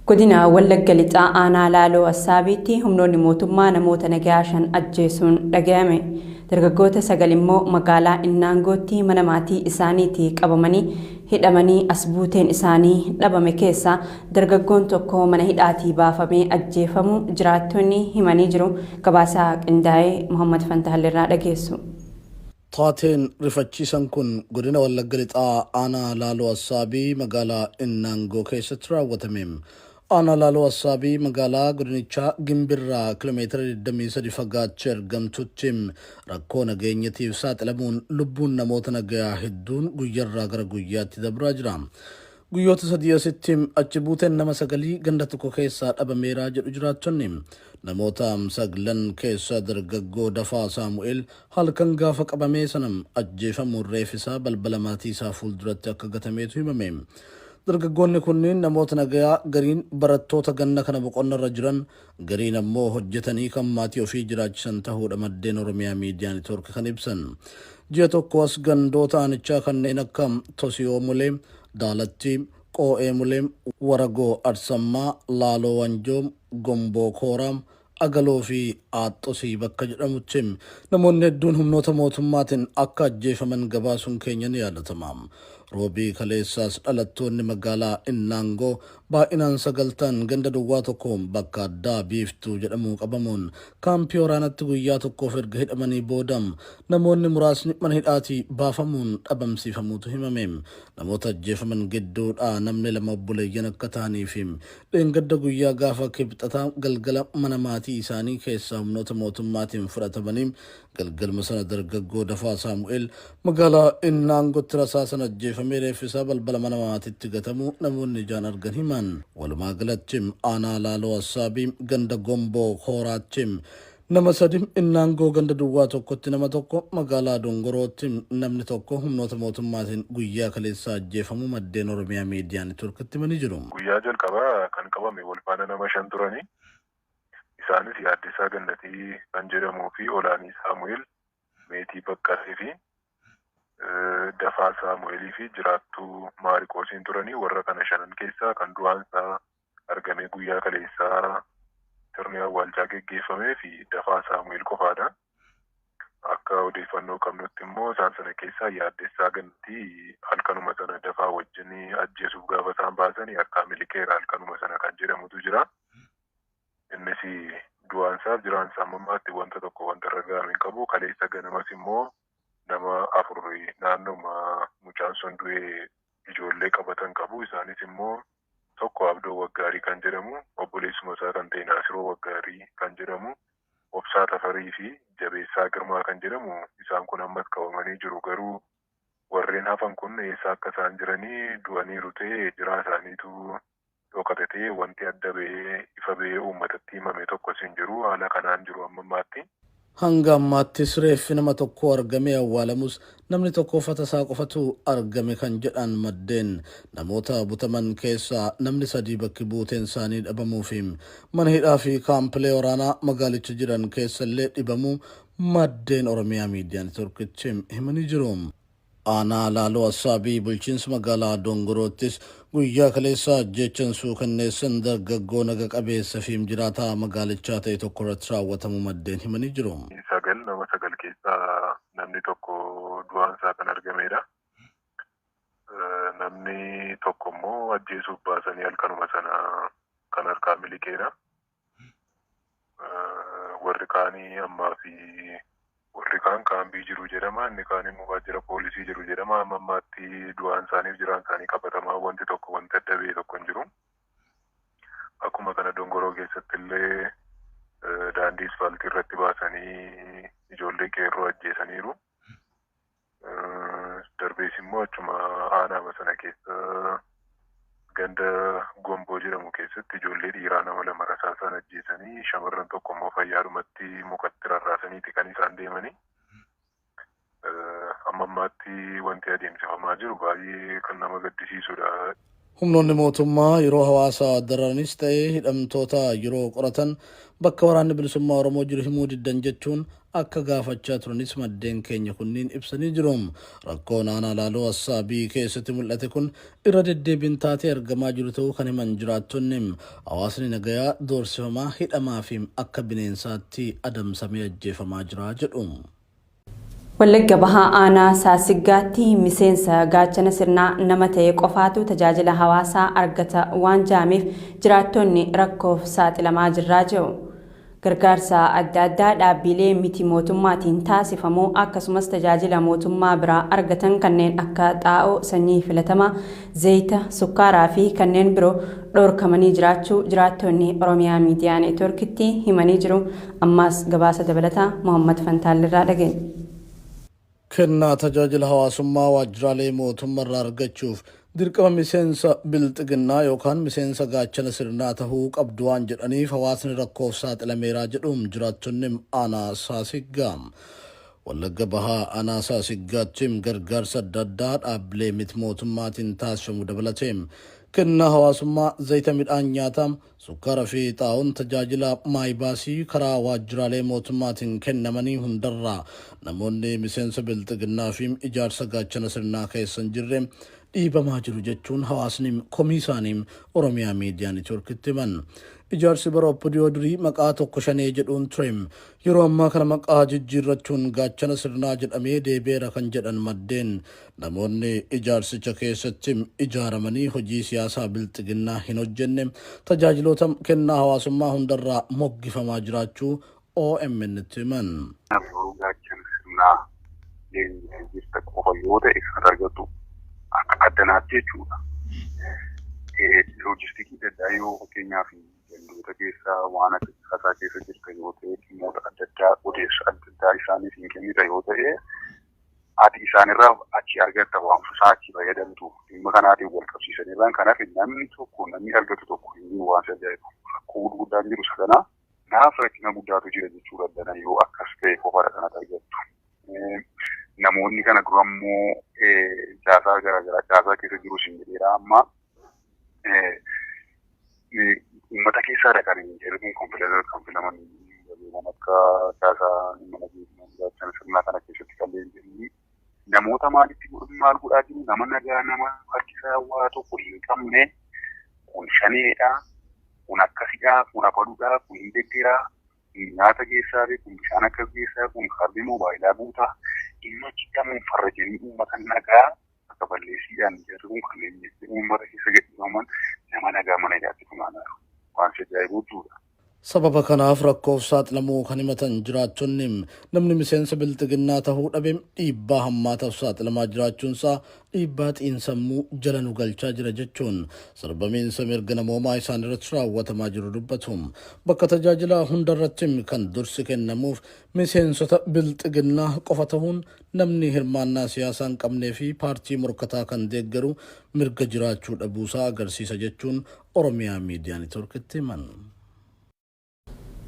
Godina Wallagga Lixaa Aanaa Laaloo Assaabiitti humnoonni mootummaa namoota nagaa 5 ajjeesuun dhaga'ame. Dargaggoota 9 immoo magaalaa Innaangootti mana maatii isaaniitii qabamanii hidhamanii as buuteen isaanii dhabame keessaa dargaggoon tokko mana hidhaatii baafamee ajjeefamuu jiraattonni himanii jiru. Gabaasaa qindaa'ee Muhammad Fantaalleerraa dhageessu. Taateen rifachiisan kun Godina Wallagga Lixaa Aanaa Laaloo Assaabii magaalaa Innaangoo keessatti raawwatame. Aanaa Laaloo Assaabii magaalaa godinichaa Gimbirraa kilomeetira 23 fagaattee argamtutti rakkoo nageenyatiif saaxilamuun lubbuun namoota nagayaa hedduun guyyarraa gara guyyaatti dabraa jira. Guyyoota 3 asitti achi buuteen nama sagalii ganda tokko keessaa dhabameera jedhu jiraattonni. Namoota saglan keessaa dargaggoo Dafaa Saamu'eel halkan gaafa qabamee sana ajjeefamuun reeffi isaa balbala maatii isaa fuulduratti akka gatameetu himame. Dargaggoonni kunniin namoota nagayaa gariin barattoota ganna kana boqonnarra jiran gariin ammoo hojjetanii kan maatii ofii jiraachisan tahuudha maddeen Oromiyaa Miidiyaa Neetwoork kan ibsan. Ji'a tokko as gandoota aanichaa kanneen akka Tosiyoo Mulee, Daalattii, Qoo'ee Mulee, Waragoo Adsammaa, Laaloo Wanjoo, Gomboo Kooraa, Agaloo fi Aaxxosii bakka jedhamutti namoonni hedduun humnoota mootummaatiin akka ajjeefaman gabaasuun keenya ni yaadatama. Roobii kaleessaas dhalattoonni magaalaa Innaangoo baay'inaan 9 ta'an ganda duwwaa 1 bakka addaa Biiftuu jedhamuu qabamuun kaampii waraanatti guyyaa tokkoof erga hidhamanii booda namoonni muraasni mana hidhaatii baafamuun dhabamsiifamuutu himame. Namoota ajjeefaman gidduudhaa namni 2 obboleeyyan akka ta'anii fi dheengadda guyyaa gaafa Kibxataa galgala mana maatii isaanii keessaa humnoota mootummaatiin fudhatamanii galgaluma sana dargaggoo Dafaa Saamu'eel magaalaa Innaangotti rasaasan ajjeefamee reeffi isaa balbala mana maatiitti gatamuu namoonni ijaan argan himan. Walumaa galatti aanaa Laaloo Assaabii ganda Gomboo Kooraatti nama 3, Innaangoo ganda duwwaa 1tti nama 1, magaalaa Dongorootti namni 1 humnoota mootummaatiin guyyaa kaleessaa ajjeefamuu maddeen Oromiyaa Miidiyaa Neetwoorkitti himanii jiru. Guyyaa jalqabaa kan qabame wal faana nama 5 turani. Isaanis Yaaddessaa Gannatii kan jedhamuu fi Olaanii Saamu'eel, Meetii Baqqalee fi Dafaa Saamu'eelii fi Jiraattuu Maariqoosiin turani. Warra kana shanan keessaa kan du'aan isaa argamee guyyaa kaleessaa sirni awwaalchaa geggeeffamee fi Dafaa Saamu'eel qofaadha. Akka odeeffannoo qabnutti immoo isaan sana keessaa Yaaddessaa Gannatii halkanuma sana Dafaa wajjin ajjeesuuf gaafa isaan baasan harkaa miliqeera halkanuma sana kan jedhamutu jira. Innis du'aan isaaf jiraan isaa amma ammaatti wanta tokko wanta irra ga'ame hin qabu. Kaleessa ganamas immoo nama 4 naannoma mucaan sun du'e ijoollee qabatan qabu. Isaanis immoo tokko Abdoo Waggaarii kan jedhamu, obboleessuma isaa kan ta'e Naasiroo Waggaarii kan jedhamu, Obsaa Tafarii fi Jabeessaa Girmaa kan jedhamu isaan kun ammas qabamanii jiru. Garuu warreen hafan kun eessa akka isaan jiranii du'aniiru ta'e jiraa isaaniitu dhokate ta'e wanti adda ba'ee ifa ba'ee uummatatti himame tokkos hin jiru. Haala kanaan jiru amma ammaatti. Hanga ammaattis reeffi nama tokkoo argamee awwaalamus namni tokko uffata isaa qofatu argame kan jedhan maddeen, namoota butaman keessaa namni 3 bakki buuteen isaanii dhabamuu fi mana hidhaa fi kaampilee waraanaa magaalicha jiran keessallee dhibamuu maddeen Oromiyaa Miidiyaa Neetwoorkitti himanii jiru. Aanaa Laaloo Assaabii bulchiinsa magaalaa Dongoroottis guyyaa kaleessaa ajjeechan suukanneessan dargaggoo naga qabeessa fi jiraataa magaalichaa ta'e tokko irratti raawwatamuu maddeen himanii jiru. 9 nama 9 keessaa namni tokko du'aan isaa kan argameedha. Namni tokko immoo ajjeesuuf baasanii halkanuma sana kan harkaa miliqeedha. Warri kaanii ammaa fi warri kaan kaambii jiru jedhama. Inni kaan immoo waajjira poolisii jiru jedhama. Amma ammaatti du'aan isaaniif jiraan isaanii qabatamaa wanti tokko wanti adda ba'e tokko hin jiru. Akkuma kana Dongoroo keessatti illee daandii isfaaltii irratti baasanii ijoollee qeerroo ajjeesaniiru. Darbees immoo achuma aanaama sana keessa ganda Gomboo jedhamu keessatti ijoollee dhiiraa nama 2 rasaasaan ajjeesanii shamarran tokko immoo fayyaadhumatti mukatti rarraasaniiti kan isaan deemanii. Amma ammaatti wanti adeemsifamaa jiru baay'ee kan nama gaddisiisudha. Humnoonni mootummaa yeroo hawaasa dararanis ta'ee hidhamtoota yeroo qoratan bakka Waraanni Bilisummaa Oromoo jiru himuu diddan jechuun akka gaafachaa turanis maddeen keenya kunniin ibsanii jiru. Rakkoon aanaa Laaloo Assaabii keessatti mul'ate kun irra deddeebiin taatee argamaa jiru ta'uu kan himan jiraattonni, hawaasni nagayaa doorsifamaa, hidhamaa fi akka bineensaatti adamsamee ajjeefamaa jira jedhu. Wallagga Bahaa Aanaa Saasiggaatti miseensa gaachana sirnaa nama ta'e qofaatu tajaajila hawaasaa argata waan ja'ameef jiraattonni rakkoof saaxilamaa jirraa jedhu. Gargaarsa adda addaa dhaabbiilee miti mootummaatiin taasifamu akkasumas tajaajila mootummaa biraa argatan kanneen akka xaa'oo, sanyii filatamaa, zayita, sukkaaraa fi kanneen biroo dhorkamanii jiraachuu jiraattonni Oromiyaa Miidiyaa Neetwoorkitti himanii jiru. Ammaas gabaasa dabalataa Mohammad Fantaalirraa dhageenya. Kennaa tajaajila hawaasummaa waajjiraalee mootummarraa argachuuf dirqama miseensa Bilxiginnaa yookaan miseensa gaachana sirnaa tahuu qabdu waan jedhaniif hawaasni rakkoof saaxilameeraa jedhu jiraattonni aanaa Saasiggaa. Wallagga Bahaa aanaa Saasiggaatti gargaarsa adda addaa dhaabbilee miti mootummaatiin taasifamu dabalatee kennaa hawaasummaa zayita midhaan nyaataa, sukkaara fi xaa'oon tajaajila maayibaasii karaa waajjiraalee mootummaatiin kennamanii hundarraa namoonni miseensa Bilxiginnaa fi ijaarsa gaachana sirnaa keessa hin jirre dhiibamaa jiru jechuun hawaasni komii isaanii Oromiyaa Miidiyaa Neetwoorkitti himan. Ijaarsi bara OPDO durii maqaa tokko shanee jedhuun ture. Yeroo ammaa kana maqaa jijjiirrachuun gaachana sirnaa jedhamee deebi'eera kan jedhan maddeen, namoonni ijaarsicha keessatti ijaaramanii hojii siyaasaa Bilxiginnaa hin hojjenne tajaajiloota kennaa hawaasummaa hundarraa moggifamaa jiraachuu OMN tti himan. Yeroo gaachana sirnaa leenjitee jirta qofa yoo ta'e kan argattu akka addanaatti jechuudha. Loojistikii adda addaa yoo fakkeenyaaf gandoota keessa waan akka caasaa keessa jirta yoo ta'e, dhimmoota adda addaa odeessa adda addaa isaaniif hin kennita yoo ta'e, ati isaanirraa achi argatta waan fusaa achi fayyadamtu dhimma kanaatiin wal qabsiisanirraan. Kanaaf namni tokko namni argatu tokko hin jiru. Waan si ajaa'ibu rakkoo gurguddaan jiru isa kana. Naaf rakkina guddaatu jira jechuudha addana, yoo akkas ta'e qofaadha kanatti argattu. Namoonni kana dura immoo caasaa garaagaraa caasaa keessa jiru isin jedheera, amma uummata keessaadha kan jarri kun kan filaman, gabeewwan akka caasaa mana gaachana sirnaa kana keessatti kan leenji'anii namoota maalitti maal godhaa jiru, nama nagaa, nama harkisaa waa tokko hin qabne, kun shaneedha, kun akkasidha, kun abaluudha, kun hin deeggeraa, kun nyaata geessaa fi kun bishaan akkas geessaa, kun kaardii moobaayilaa guutaa dhimma jedhamuun farrajanii uummata nagaa akka balleessiidhaan jarri kun kanneen uummata keessa gadhiifaman nama nagaa mana hidhaatti funaanaa jiru. Waan si ajaa'ibu jechuudha. Sababa kanaaf rakkoof saaxilamuu kan himatan jiraattonni, namni miseensa Bilxiginnaa tahuu dhabe dhiibbaa hammaataaf saaxilamaa jiraachuunsaa dhiibbaa xiinsammuu jala nu galchaa jira jechuun sarbamiinsa mirga namoomaa isaan irratti raawwatamaa jiru dubbatu. Bakka tajaajila hundarratti kan dursi kennamuuf miseensota Bilxiginnaa qofa tahuun namni hirmaannaa siyaasaa hin qabnee fi paartii morkataa kan deeggaru mirga jiraachuu dhabuusaa agarsiisa jechuun Oromiyaa Miidiyaa Neetwoorkitti himan.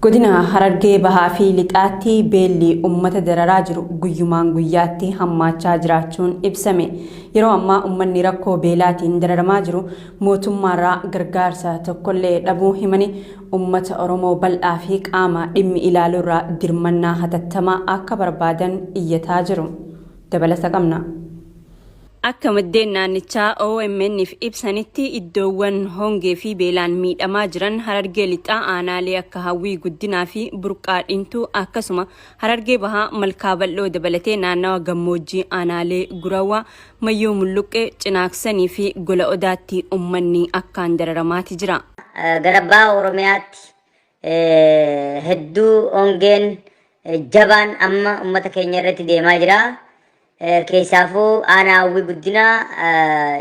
Godina Harargee Bahaa fi Lixaatti beelli uummata dararaa jiru guyyumaan guyyaatti hammaachaa jiraachuun ibsame. Yeroo ammaa uummanni rakkoo beelaatiin dararamaa jiru mootummaarraa gargaarsa tokkollee dhabuu himanii, uummata Oromoo bal'aa fi qaama dhimmi ilaaluurraa dirmannaa hatattamaa akka barbaadan iyyataa jiru. Dabalata qabna. Akka maddeen naannichaa OMN'f ibsanitti, iddoowwan hongee fi beelaan miidhamaa jiran Harargee Lixaa aanaalee akka Hawwii Guddinaa fi Burqaa Dhintuu, akkasuma Harargee Bahaa Malkaa Bal'oo dabalatee naannawa gammoojjii aanaalee Gurawaa, Mayyoo Mulluqqee, Cinaaksanii fi Gola Odaatti uummanni akkaan dararamaati jira. Gara baha Oromiyaatti hedduu hongeen jabaan amma uummata keenya irratti deemaa jira. Keessaafuu aanaa Hawwii Guddinaa,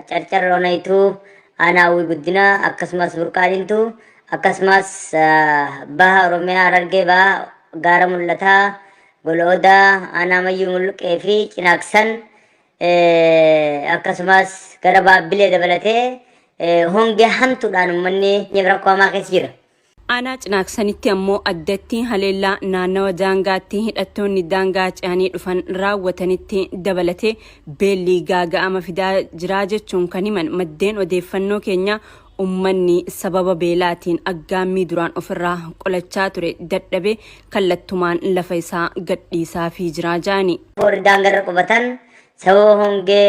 Carcar Onayituu, aanaa Hawwii Guddinaa akkasumas Burqaa Dhintuu, akkasumas baha Oromiyaa Harargee Bahaa Gaara Mul'ataa, Gola Odaa, aanaa Mayyuu Mulluqqee fi Cinaaksan, akkasumas gara Baabbilee dabalatee hongee hamtuudhaan uummanni rakkoo hamaa keessa jira. Aanaa Cinaaksanitti ammoo addatti haleellaa naannawa daangaatti hidhattoonni daangaa ce'anii dhufan raawwatanitti dabalatee beelli gaaga'ama fidaa jiraa jechuun kan himan maddeen odeeffannoo keenyaa, ummanni sababa beelaatiin aggaammii duraan ofirraa qolachaa ture dadhabee kallattumaan lafa isaa gadhiisaafii jiraa ja'ani. Warri daangarra qubatan sababa hongee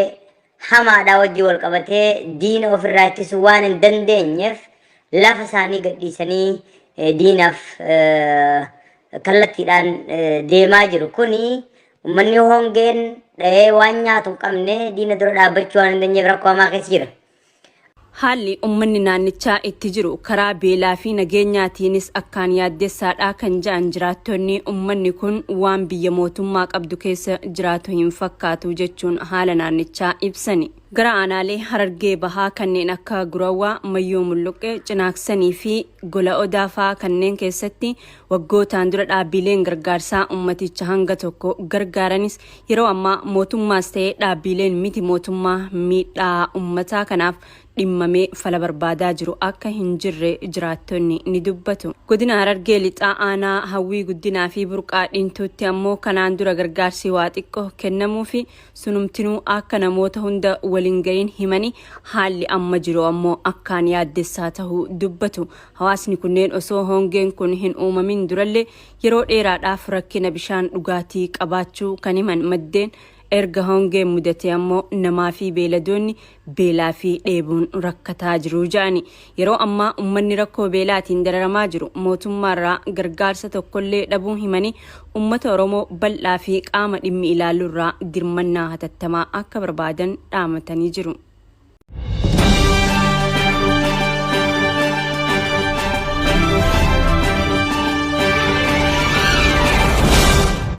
hamaadhaa wajjin wal qabatee diina ofirraa ittisuu waan hin dandeenyeef lafa isaanii gadhiisanii diinaaf kallattiidhaan deemaa jiru. Kuni uummanni hongeen dhahee waan nyaatu hin qabne diina dura dhaabbachuu waan hin dandeenyeef rakkoo hamaa keessa jira. Haalli ummanni naannichaa itti jiru karaa beelaa fi nageenyaatiinis akkaan yaaddessaadha kan ja'an jiraattonni, ummanni kun waan biyya mootummaa qabdu keessa jiraatu hin fakkaatu jechuun haala naannichaa ibsani. Gara aanaalee Harargee Bahaa kanneen akka Gurawwaa, Mayyoo Mulluqqee, Cinaaksanii fi Gola Odaa fa'aa kanneen keessatti waggootaan dura dhaabbiileen gargaarsaa ummaticha hanga tokko gargaaranis yeroo ammaa mootummaas ta'ee dhaabbiileen miti mootummaa miidhaa ummataa kanaaf dhimmamee fala barbaadaa jiru akka hin jirre jiraattonni ni dubbatu. Godina Harargee Lixaa Aanaa Hawwii Guddinaa fi Burqaa Dhintuutti ammoo kanaan dura gargaarsi waa xiqqoo kennamuufi sunumtinuu akka namoota hunda wal hin gahin himanii, haalli amma jiru ammoo akkaan yaaddessaa tahuu dubbatu. Hawaasni kunneen osoo hongeen kun hin uumamin durallee yeroo dheeraadhaaf rakkina bishaan dhugaatii qabaachuu kan himan maddeen, erga hongeen mudatee ammoo namaa fi beeyladoonni beelaa fi dheebuun rakkataa jiru jedhani. Yeroo ammaa ummanni rakkoo beelaatiin dararamaa jiru mootummaarraa gargaarsa tokkollee dhabuu himanii, ummata Oromoo bal'aa fi qaama dhimmi ilaalurraa dirmannaa hatattamaa akka barbaadan dhaamatanii jiru.